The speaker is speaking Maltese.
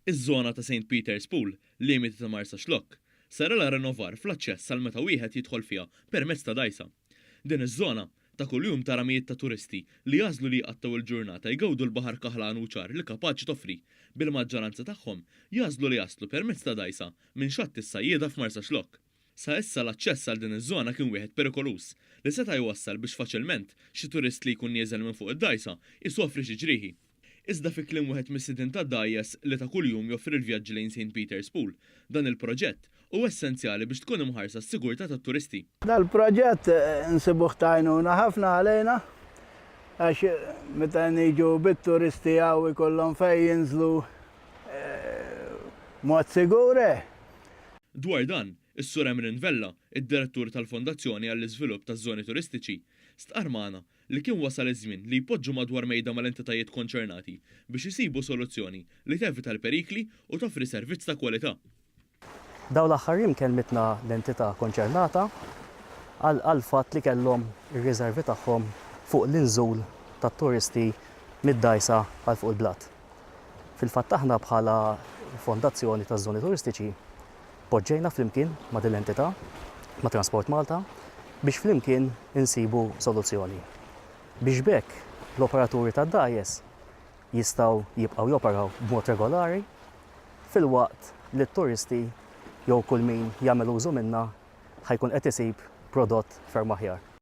Iż-żona ta' Saint Peter's Pool, limiti ta' Marsaxlokk, sarilha rinnovar fl-aċċess għal meta wieħed jidħol fiha permezz ta' dgħajsa. Din iż-żona, ta' kuljum tara mijiet ta' turisti li jagħżlu li jqattgħu l-ġurnata jgawdu l-baħar kaħlan u ċar li kapaċi toffri, bil-maġġoranza tagħhom jagħżlu li jaslu permezz ta' dgħajsa minn Xatt is-Sajjieda f'Marsaxlokk. Sa issa l-aċċess għal din iż-żona kien wieħed perikoluż li seta' jwassal biex faċilment xi turist li jkun nieżel minn fuq id-dgħajsa jsofri xi ġrieħi. Iżda fi kliem wieħed mis-sidien tad-dgħajjes li ta' kuljum joffri l-vjaġġi lejn Saint Peter's Pool, dan il-proġett hu essenzjali biex tkun imħarsa s-sigurtà tat-turisti. Dal-proġett insibuh ta' għajnuna ħafna għalina għax meta niġu bit-turisti hawn ikollhom fejn jinżlu b'mod sigur. Dwar dan, is-Sur Emryn Vella, id-Direttur tal-Fondazzjoni għall-Iżvilupp taż-Żoni Turistiċi, stqarr magħna li kien wasal iż-żmien li jpoġġu madwar mejda mal-entitajiet konċernati biex isibu soluzzjoni li tevita l-perikli u toffri servizz ta' kwalità. Dawn l-aħħar jiem kellmitna l-entità konċernata għall-fatt li kellhom ir-riservi tagħhom fuq l-inżul tat-turisti mid-dgħajsa għal fuq il-blat. Fil-fatt aħna bħala Fondazzjoni taż-Żoni Turistiċi poġġejna flimkien ma' din l-entità, ma' Transport Malta, biex flimkien insibu soluzzjoni. Biex b'hekk l-operaturi tad-dgħajjes jistgħu jibqgħu joperaw b'mod regolari filwaqt li t-turisti jew kull min jagħmel użu minnha ħa jkun qed isib prodott ferm aħjar.